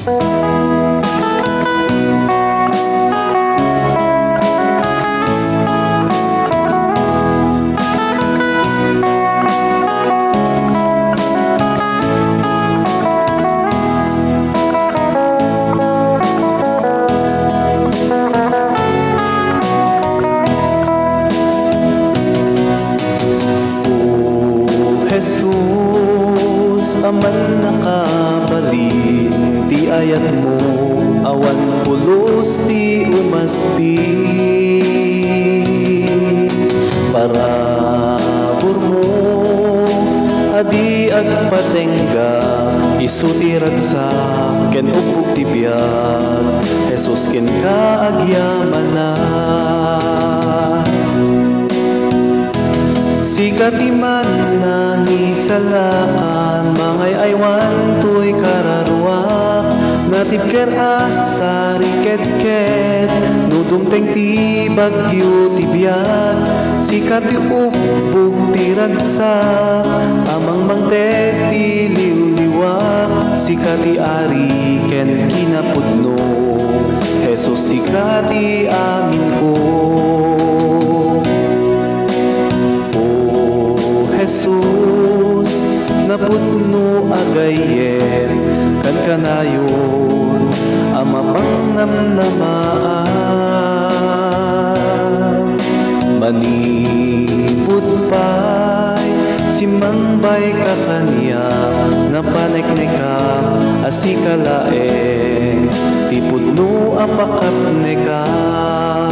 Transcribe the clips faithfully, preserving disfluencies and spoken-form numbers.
O Jesus, Aman a nakabalin ti ayatmo, awan pulos ti umasping. Paraburmo a di agpatengga, isu ti ragsak ken ubbog ti biag, Jesus, kenka agyamanak. Sika ti mannangisalakan, mangay-aywan toy kararuak, natibker a sarikedked, no dumteng ti bagyo ti biag, sika ti ubbog ti ragsak, a mangmangted ti liwliwak, sika ti ari ken kinapudno, Jesus, sika ti aminko. O Jesus, napudno a gayyem, kankanayon a mapangnamnamaan. Manipud pay, simmangbayka kaniak, napaneknekak a sika laeng ti pudno a pakapnekak.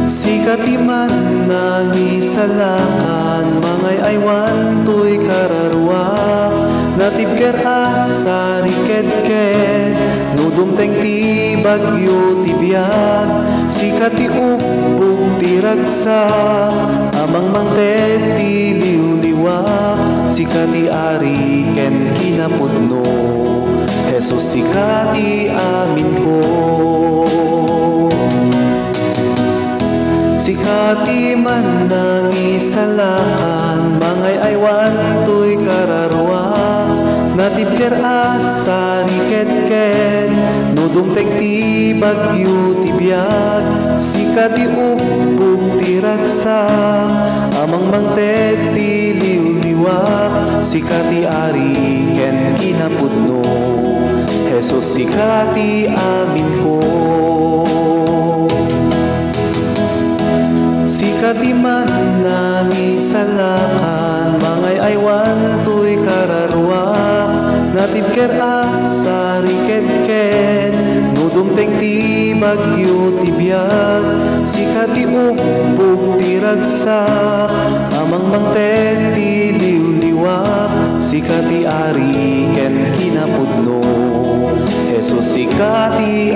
Sika ti mannangisalakan, mangay-aywan toy kararuak, natibker a sarikedked, no dumteng ti bagyo ti biag, sika ti ubbog ti ragsak, a mangmangted ti liwliwak, sika ti ari ken kinapudno. Jesus, sika ti aminko. Sika ti mannangisalakan, mangay-aywan toy kararuak, natibker a sarikedked, no dumteng ti bagyo ti biag, sika ti ubbog ti ragsak, a mangmangted ti liwliwak, sika ti ari ken kinapudno. Jesus, sika ti aminko. Sika ti mannangisalakan, mangay-aywan toy kararuak, natibker a sarikedked, no dumteng ti bagyo ti biag, sika ti ubbog ti ragsak, a mangmangted ti liwliwak, sika ti ari ken kinapudno. Jesus, sika ti